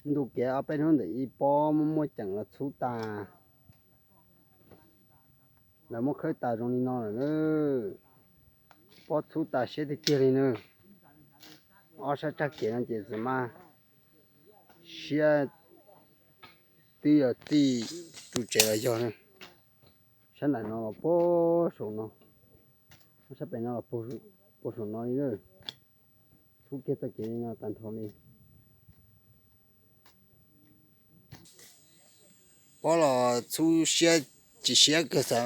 Ntu kev ob peb hnub ntawm ib pob muaj muaj ceem los txhub tas, lawv muab khawb tas zoo li no lawm na. Pob txhub tas siab tiag tiag li na. Ob sab tsag kev no ces txawm mas siab twb yog txij ru tsev los yog na. Sab nram no los puag saum no, sab pem no los puag saum no li na. Txhub kiag txoj kev li no tag nrho li. Pob los txhub siab tsis siab kawg xav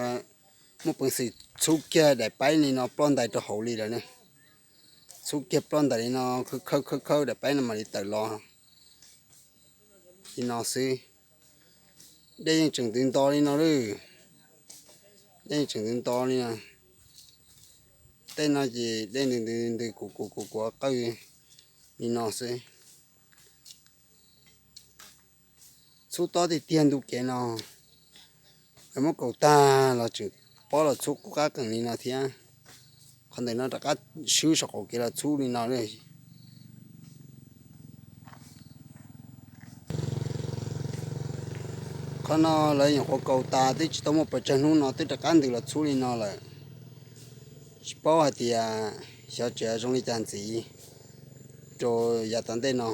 muaj peev xwm txhub kiag daim paib li no ploj ntais rau hauv li lawm ne. Txhub kiag ploj ntais li no, khawb khawb khawb daim paib no mam li tawm los li no xwb. Dej yeej tseem ntws nto li no lawm. Dej yeej tseem ntws nto li no. Tej no ces dej ntws ntws ntws kuv kuv kuv kuv qawj li no xwb. Txhub tob tiag tiag ntu kev no, lawv muab kaus tag los tseem pob los txhub qub qab qees li no thiab. Qhov ntawm no rov qab swb saum qaum kev los txhub li no li. Qhov no lawv nyuam qhuav kaus tas twb tsis tau muaj pes tsawg hnub no twb rov qab ntws los txhub li no lawm. Tsis paub hais tias xyov tseem zoo li cas ntxiv rau yav tom ntej no.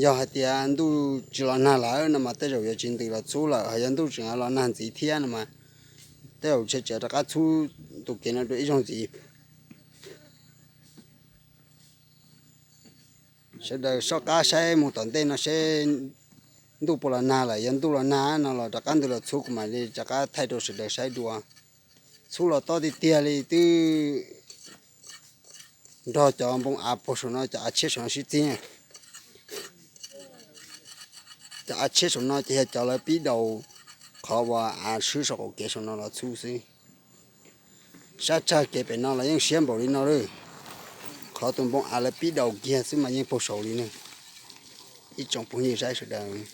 Yog hais tias ntuj tsis los nag lawm no mas tej zaum yuav tsis ntws los txhub lawm, ho yog ntuj tseem los nag ntxiv thiab no mas tej zaum tseem rov qab txhub tus kev no dua ib zaug ntxiv. Sawv daws soj qab saib mus tom ntej no seb ntuj puas los nag lawm, yog ntuj los nag no los rov qab ntws los txhub kuv mam li rov qab thaij rau sawv daws saib dua. Txhub los tob tiag tiag li twb nrog cov npoo av puag saum no, cov av tshiab saum no sib txig. Cov av tshiab saum no ces yog cov lawv pib daus qhov uas av swb saum qaum kev saum no los txhub xwb. Sab tsag kev pem no los yeej siab npaum li no lawm. Qhov tus npoo av lawv pib daus kiag xwb mas yeej puag saud li ne. Ib tsoom phooj ywg saib sawv daws,